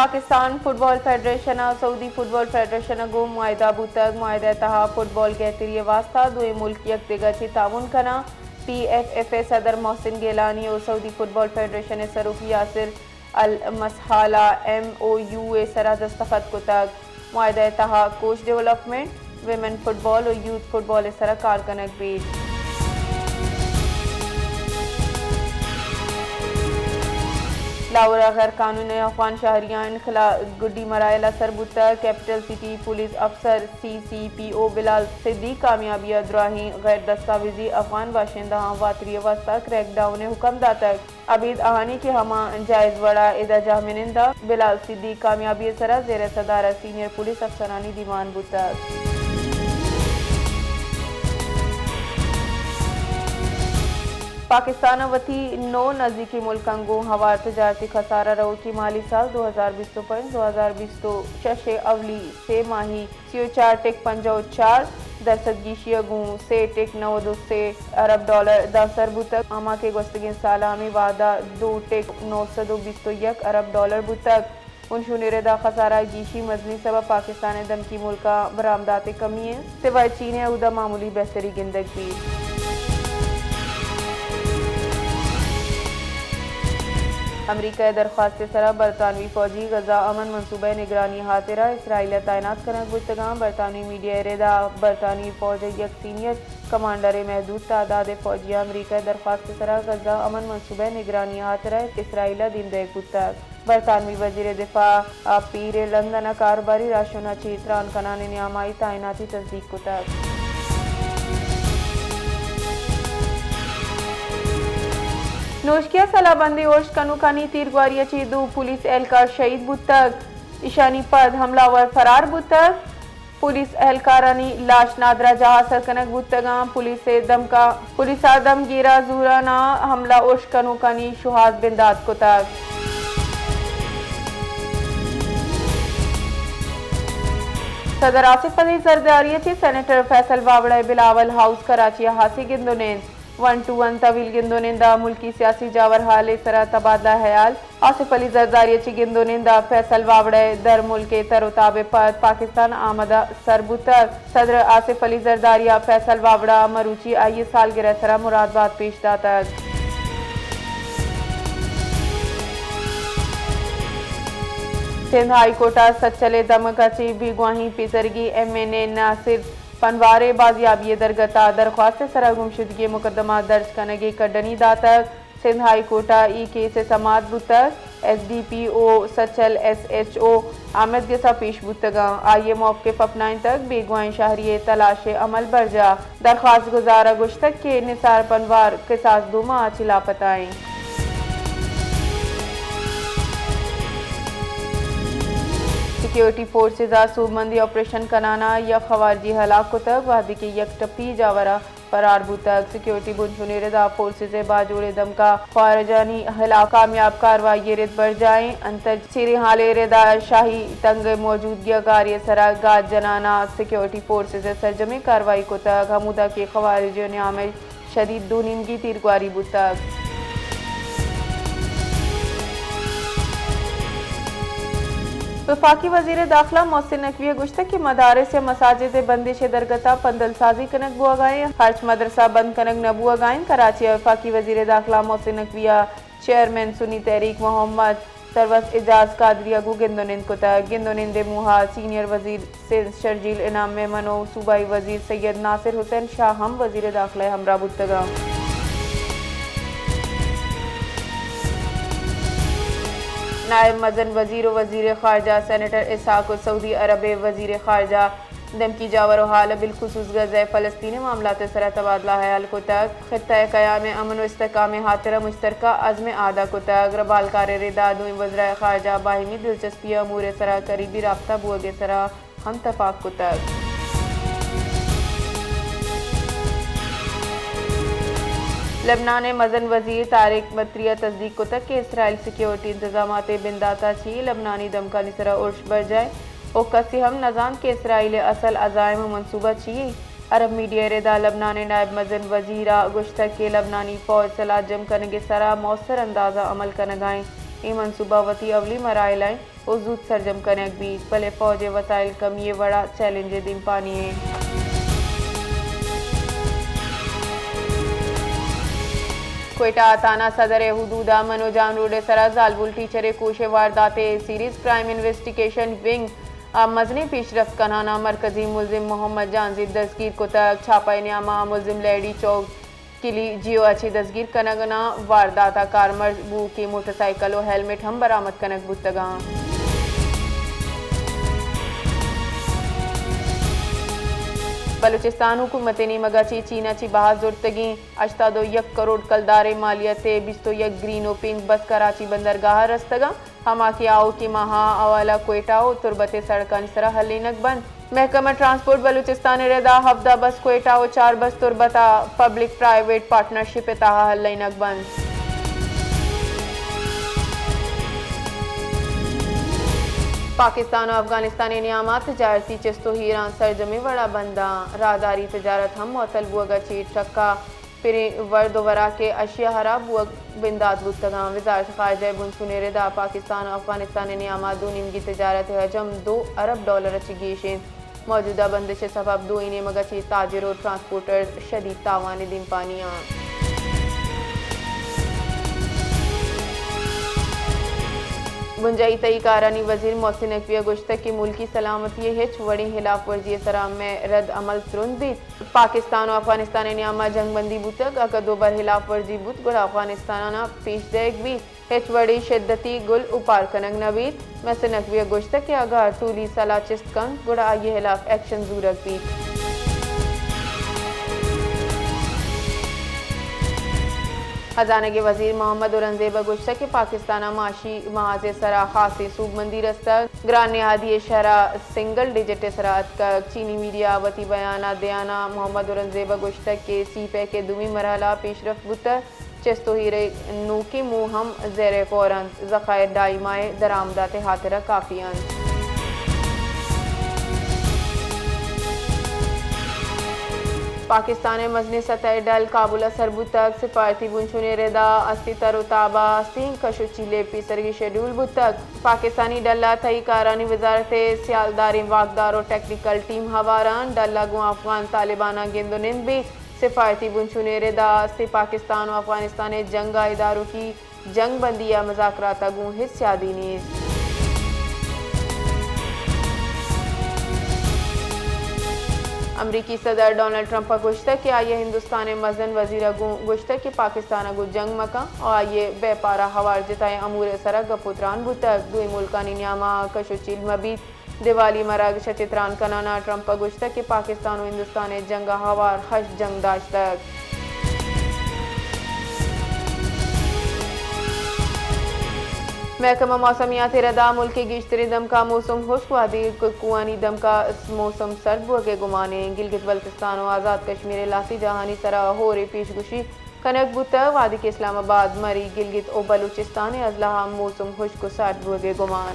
Pakistan football federation ء سعودی football federation ء گوں معاہدہ بوتگ۔ معاہدہ ء تہا فٹبال گہتری ء واستہ دوئیں ملک یکدگہ چہ تعاون کناں۔ پی ایف ایف ء صدر محسن گیلانی و سعودی فٹبال فیڈریشن ء سروک یاسر المسحالہ ایم او یو ء سرا دستخط کتگ۔ معاہدہ ء تہا کوچ ڈیولپمنٹ، ویمن فٹبال و یوتھ فٹبال ء سرا کار کنگ بیت۔ لاہور ء غیر قانونی افغان شہریاں انخلا گڈی مراحل ء سر بوتگ۔ کیپٹل سٹی پولیس افسر سی سی پی او بلال صدیق کامیابی ء دراہیں غیر دستاویزی افغان باشندہاں واتری ء واستہ کریک ڈاؤن ء حکم داتگ۔ ابید آہانی کہ ہما جائز وڑا ادا جاہ مننداں۔ بلال صدیق کامیابی ء سرا زیر صدارت سینئر پولیس افسرانی دیوان بوتگ۔ پاکستان ء وتی نو نزیکی ملکاں گوں ہوار تجارتی خسارہ روکی مالی سال دو ہزار بیست و پنچ دو ہزار بیست و شش ء اولی سے ماہی سی و چار ٹک پنجاہ و چار درسد گیشی ء گوں سے ٹک نود و سے ارب ڈالر داں سر بوتگ، ہما کہ گوستگیں سال ء ہمے وہد ء دو ٹک نو سد و بیست و یک ارب ڈالر بوتگ۔ ہنشونی ردا خسارہ ء گیشی مزنیں سبب پاکستان ء دمکی ملکاں برآمدات ء کمی انت، سوائے چین ء اودا معمولی بہتری گندگ بیت۔ امریکہ ء درخواست ء سرا برطانوی فوجی غزہ امن منصوبہ ء نگرانی ء ہاترا اسرائیل ء تعینات کنگ بوتگاں۔ برطانوی میڈیا ء ردا برطانوی فوج ء یک سینئر کمانڈر ء محدود تعداد ء فوجیاں امریکہ ء درخواست ء سرا غزہ امن منصوبہ ء نگرانی ء ہاترا اسرائیل ء دیم دئیگ بوتگ۔ برطانوی وزیر دفاع ء پیر ء لندن ء کاروباری راہشون ء چہ تران کنان ء نیام ء تعیناتی تصدیق کتگ۔ نوشکی ء سلاہ بندی ء ارش کنوکانی تیرگواری ء چہ دو پولیس اہلکار شہید بوتگ۔ ایشانی پد حملہ ور فرار بوتگ۔ پولیس اہلکارانی لاش نادراہ جاہ ء سر کنگ بوتگاں۔ پولیس ء دمکا، پولیس ء دمگیرا زوراناں حملہ ارش کنوکانی شوہاز بندات کتگ۔ صدر آصف علی زرداری ء چہ سینیٹر فیصل وابڑہ ء بلاول ہاؤس کراچی ء ہاسیں گند ء نند۔ ون ٹو ون طویل گند ء نند ء ملکی سیاسی جاور حال ء سرا تبادلہ حیال۔ آصف علی زرداری ء چہ گند ء نند ء فیصل وابڑہ ء در ملک ء تر ء تاب ء پد پاکستان ء آمد ء سر بوتگ۔ صدر آصف علی زرداری ء فیصل وابڑہ ء مروچی آئی ء سالگرہ ء سرا مراد بات پیش داتگ۔ سندھ ہائی کورٹ ء سچل ء دمگ ء چہ بیگواہیں پیسرگی ایم این اے ناصر پنوار ء بازیابی ء درگت ء درخواست ء سرا گمشدگی ء مقدمہ درج کنگ ء کڈنی داتگ۔ سندھ ہائی کورٹ ء اے کیس ء سماعت بوتگ۔ S D P O Sachal S H O Ahmed گس ء پیش بوتگاں۔ آئی ء موقف اپنائینتگ، بیگواہیں شہری ء تلاش ء عمل برجاہ۔ درخواست گزار ء گوشتگ کہ نثار پنوار کساس دوم ء چہ لاپتہ انت۔ سیکیورٹی فورسز ء سوبمندی آپریشن کنان ء یک خوارجی ہلاک کتگ، وہدے کہ یک ٹپی جاور ء فرار بوتگ۔ سیکیورٹی بنشون ء ردا فورسز ء باجوڑ ء دمکا خوارجانی ہلاک کامیاب کاروائی ء رد برجاہ انت۔ انتر چیریں حال ء ردا شاہی تنگ ء موجودگی ء گاری ء سرا گاج جنان ء سیکیورٹی فورسز ء سرجمیں کاروائی کتگ، ہمودا کہ خوارج ء نیام ء شدید دو نیمگی تیرگواری بوتگ۔ وفاقی وزیر داخلہ محسن نقوی ء گوشتگ کہ مدارس ء مساجد ء بندش ء درگت ء پندل سازی کنگ بوہگا انت، ہرچ مدرسہ بند کنگ نہ بوہگا انت۔ کراچی ء وفاقی وزیر داخلہ محسن نقوی ء چیئرمین سنی تحریک محمد سروس اعجاز قادری ء گوں گند ء نند کتگ۔ گند ء نند ء موہ ء سینئر وزیر سندھ شرجیل انعام میمن ء صوبائی وزیر سید ناصر حسین شاہ ہم وزیر داخلہ ء ہمراہ بوتگ انت۔ نائب مزن وزیر ء وزیر خارجہ سینیٹر اسحاق ء سعودی عرب ء وزیر خارجہ دمکی جاور ء حال ء بالخصوص غزہ ء فلسطین ء معاملات ء سرا تبادلہ حیال کتگ۔ خطہ ء قیام ء امن ء استحکام ء ہاترا مشترکہ عزم ء اعادہ کتگ۔ ربالکار ء ردا دوئیں وزراء خارجہ باہمی دلچسپی ء امور ء سرا قریبی رابطہ بوہگ ء سرا ہم تپاک کتگ۔ لبنان ء مزن وزیر طارق مطری ء تصدیق کتگ کہ اسرائیل سیکیورٹی انتظامات ء بندات ء چہ لبنانی دمکانی سرا ارش برجاہ انت و کسے ہم نزانت کہ اسرائیل ء اصل عزائم و منصوبہ چی انت۔ عرب میڈیا ء ردا لبنان ء نائب مزن وزیر ء گوشتگ کہ لبنانی فوج سلاہ جم کنگ ء سرا مؤثر انداز ء عمل کنگ ء انت۔ اے منصوبہ وتی اولی مراحل ء ء زوت سرجم کنگ بیت، بلے فوج ء وسائل کمی ء وڑا چیلنج ء دیمپانی انت۔ کوئٹہ ء تھانہ صدر ء حدود ء منوجان روڈ ء سرا زالبول ٹیچر ء کوش ء واردات ء سیریز کرائم انویسٹیگیشن ونگ ء مزنیں پیشرفت کنان ء مرکزی ملزم محمد جہانزیب دزگیر کتگ۔ چھاپہ ء نیام ء ملزم لیڈی چوک کلی جیو ء چہ دزگیر کنگ ء واردات ء کارمرز بوکی موٹر سائیکل ء ہیلمٹ ہم برآمد کنگ بوتگ انت۔ بلوچستان حکومت ء نیمگ ء چہ چین ء چہ بہا زرتگیں ہشتاد و یک کروڑ کلدار ء مالیت ء بیست و یک گرین و پنک بس کراچی بندرگاہ ء رستگ انت۔ ہما کہ آؤکیں ماہاں حوالہ کوئٹہ و تربت ء سڑکانی سرا ہلینگ بنت۔ محکمہ ٹرانسپورٹ بلوچستان ء ردا ہبدہ بس کوئٹہ و چار بس تربت ء پبلک پرائیویٹ پارٹنرشپ ء تہا ہلینگ بنت۔ پاکستان و افغانستان ء نیاما تجارتی چست و ہیران سرجمیں وڑا بنداں۔ راہداری تجارت ہم معطل بوگ ء چہ ٹرک ء پریں ورد و وراک ء اشیا ہراب بوگ بندات بوتگاں۔ وزارت خارجہ ء بنچونیں ردا پاکستان و افغانستان ء نیاما دو نیمگی تجارت ء حجم دو ارب ڈالر ء چہ گیش انت۔ موجودہ بندش ء سبب دوئیں نیمگ ء چہ تاجر و ٹرانسپورٹرز شدید تاوان ء دیمپانی آں۔ بنجاہی تہی کارانی وزیر محسن نقوی ء گوشتگ کہ ملکی سلامتی ء ہچ وڑیں ہلاف ورزی ء سرا مئے رد عمل ترند بیت۔ پاکستان و افغانستان ء نیاما جنگ بندی بوتگ، اگاں دوبر ہلاف ورزی بوت گڑا افغانستان ء پیش دئیگ بیت، ہچ وڑیں شدتی گل اوپار کنگ نہ بیت۔ محسن نقوی ء گوشتگ کہ اگاں ٹولی سلاہ چست کنت گڑا آئی ء ہلاف ایکشن زورگ بیت۔ ہزانگ ء وزیر محمد اورنگزیب ء گوشتگ کہ پاکستان ء معاشی محاذ ء سرا خاصیں سوبمندی رستگ، گران نہادی ء شرح سنگل ڈیجٹ ء سرا اتکگ۔ چینی میڈیا ء وتی بیان ء دیان ء محمد اورنگزیب ء گوشتگ کہ سی پیک ء دومی مرحلہ ء پیشرفت بوتگ، چست و ہیرے نوکیں موہ ہم زیر غور انت، ذخائر ڈائی ماہ ء درآمدات ء ہاترا کافی انت۔ پاکستان ء مزنیں سطح ء ڈل کابل ء سر بوتگ، سفارتی بنچونیں ردا استی تر و تاب ء استیں کش و چیلے پیسرگی شیڈول بوتگ۔ پاکستانی ڈل ء تہی کارانی وزارت ء سیالداریں واکدار و ٹیکنیکل ٹیم ہوار انت۔ ڈل ء گوں افغان طالباناں گند و نند بیت۔ سفارتی بنچونیں ردا استیں پاکستان و افغانستان ء جنگ ء اداروکی جنگ بندی ء مذاکرات ء گوں ہچ سیادی نیست۔ امریکی صدر ڈونلڈ ٹرمپ ء گوشتگ کہ آئی ء ہندوستان ء مزن وزیر ء گوں گوشتگ کہ پاکستان ء گوں جنگ مکن و آئی ء بیپار ء ہوار جتائیں امور ء سرا گپ و تران بوتگ، دوئیں ملکانی نیاما کش و چیل مہ بیت۔ دیوالی مراگش ء چہ تران کنان ء ٹرمپ ء گوشتگ کہ پاکستان و ہندوستان ء جنگ ء ہوار ہشت جنگ داشتگ۔ محکمہ موسمیات ء ردا ملک ء گیشتریں دمکاں موسم ہشک، وہدے کہ کوہانی دمکاں موسم سرد بوگ ء گمان انت۔ گلگت بلتستان و آزاد کشمیر ء لہتے جاہانی سرا ہور ء پیشگوشی کنگ بوتگ، وہدے کہ اسلام آباد، مری، گلگت و بلوچستان ء ازلہا موسم ہشک و سرد بوگ ء گمان۔